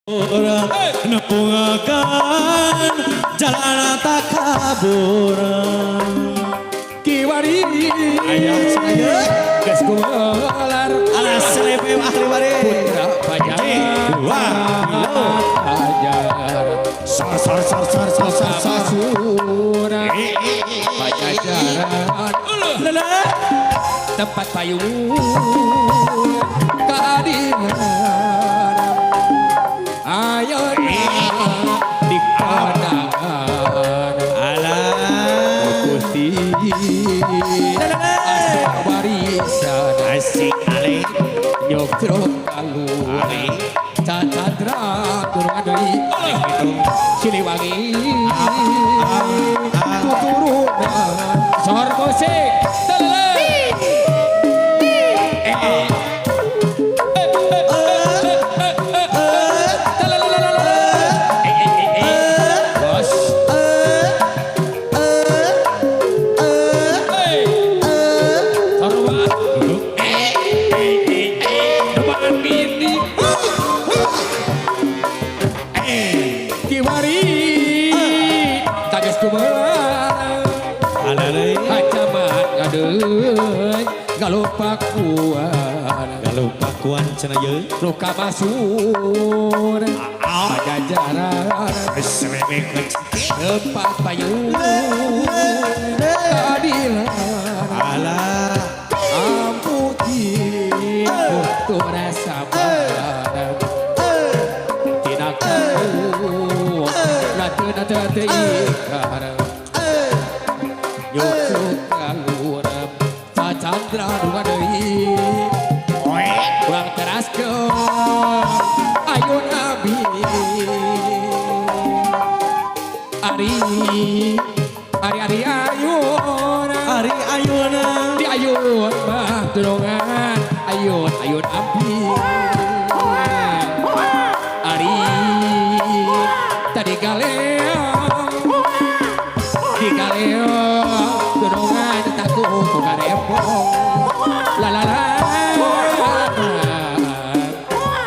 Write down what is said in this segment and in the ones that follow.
Nepungakeun jalan takabur. Kiwari. Ayah saya. Geus gumelar. Alas selepe ahli waris. Putra Pajajaran. Hiji, dua, tilu. Ajar. Sor sor sor sor sor sor sor. Masuna. Eh, eh, eh, eh. Pajajaran. Lele. Tempat payung keadilan ayeuna di kondangan. Alah. Gusti asup warisan. Asik ale. Nyokro kaluar. Ale. Cacandra turun deui. Gitu. Siliwangi tuturunan sor musik telele eh bos eh sarua depan bini kiwari tages kumaha. Alale. Hacaman ngadeun galupakuan. Galupakuan cenah ye. Luka masur Pajajaran. Selepe. Tempat payung keadilan. Alah. Amputi putra sabar tina kau nate nate nate ikar nyusu kalur cacandra dua deui urang teraskeun ayun abi ari ari ari ayun. Ari ayuna. Di ayun mah tulungan ayun ayun abdi ari tadi galeang di galeang tulungan takut ku karepong la la la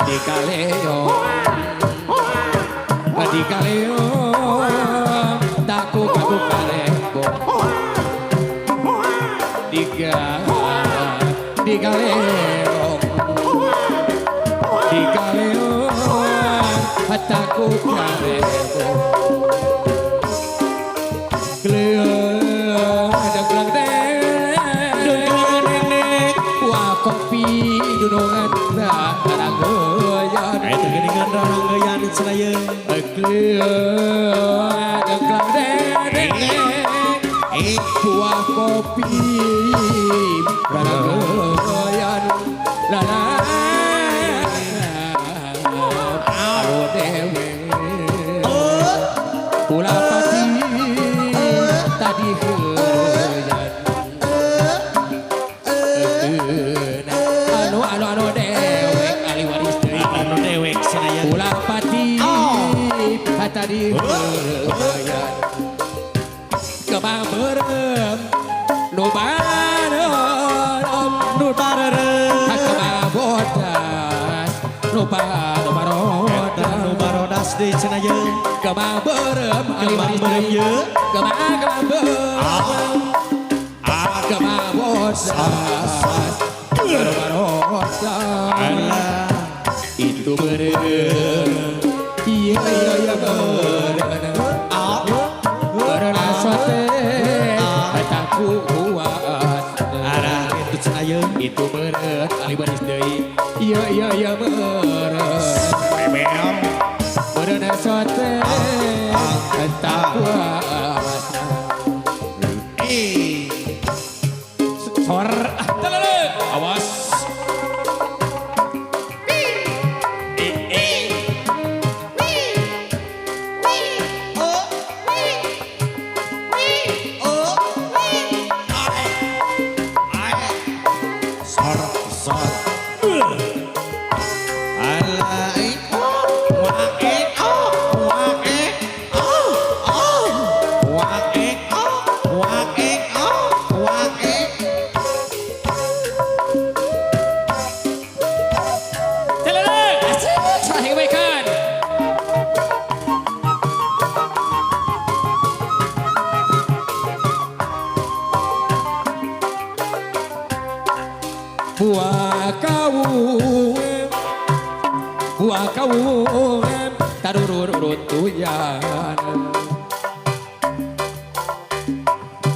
di galeang di galeang takut ku karepong diga di galeong di galeong hataku karepong gleung dengklang deng wah kopi dunungan ranggoyan. Eta geuningan raranggeyan cenah ye. Gleung dengklang deng Eh. buah kopi ranggoyan la la alo dewe kula pati tadi heuyan anu anu anu dewek ahli waris deui. Anu dewek cenah ye. Kula pati tadi heuyan kembang beureum nu bareureum. Nu bareureum. Kembang bodas nu nu Eta nu barodas. Barodas deui cenah ye. Kembang beureum ahli Kembang waris beureum deui. Ye. Kembang kembang beureum. Ah. Kembang bodas nu barodas. Alah. Itu beureum iya iya iya beureum. Ah. Beureum sote taku kuat. Arah itu cenah ye. Itu beureum ahli waris deui iya iya iya beureum. Bebel. Beureum sote taku kuat. Eh. Sor ah, telele. Awas. Eh eh. Oh. Oh. Ae. Ae. Sor sor. kawung tarurururuntuyan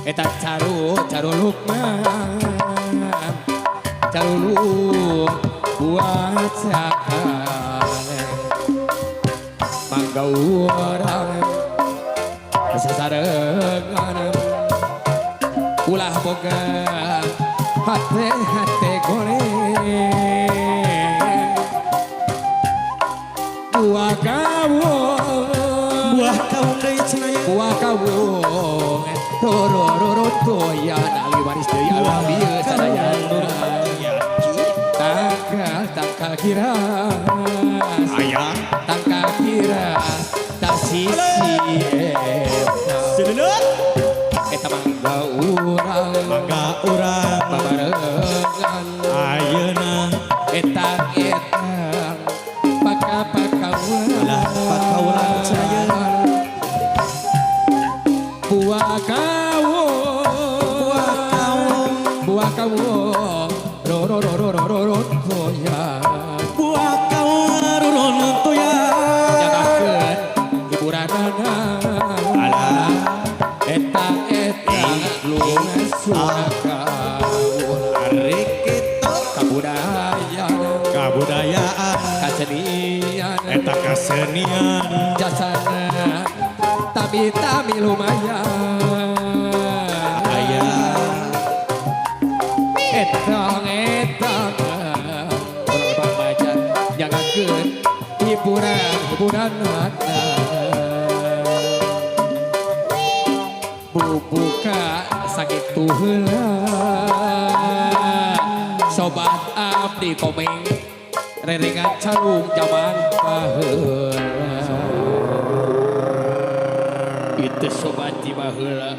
eta caru caruluk mah caruluk buat sakale mangga urang sasarengan ulah boga hate hate goreng buah kawung Buah kawung deui cenah ya. Buah kawung turururuntuyan ahli waris deui alam ieu sadayana tangkal tangkal kiras Ayang. Tangkal kiras tasisi eta Sedeut. Eta mangga urang Mangga urang babarengan ayeuna etang etang paka pakaulan. Lah, pakaulan cenah ye. Buah kawung. Buah kawung. Buah kawung ro ro ro ro ro ro ro toya. Buah kawung ruruntuyan. Nyagakeun hiburanana. Alah. Etang etang lungas kawula. Arek kitu. Kabudayaan. Kabudayaan. Kasenian. Eta kasenian. Jasana tami-tami lumayan. Aya. Etang etang urang pamajan nyagakeun hiburan hiburan bubuka sakitu heula sobat abdi komeng rerengan calung zaman baheula itu sobat di baheula.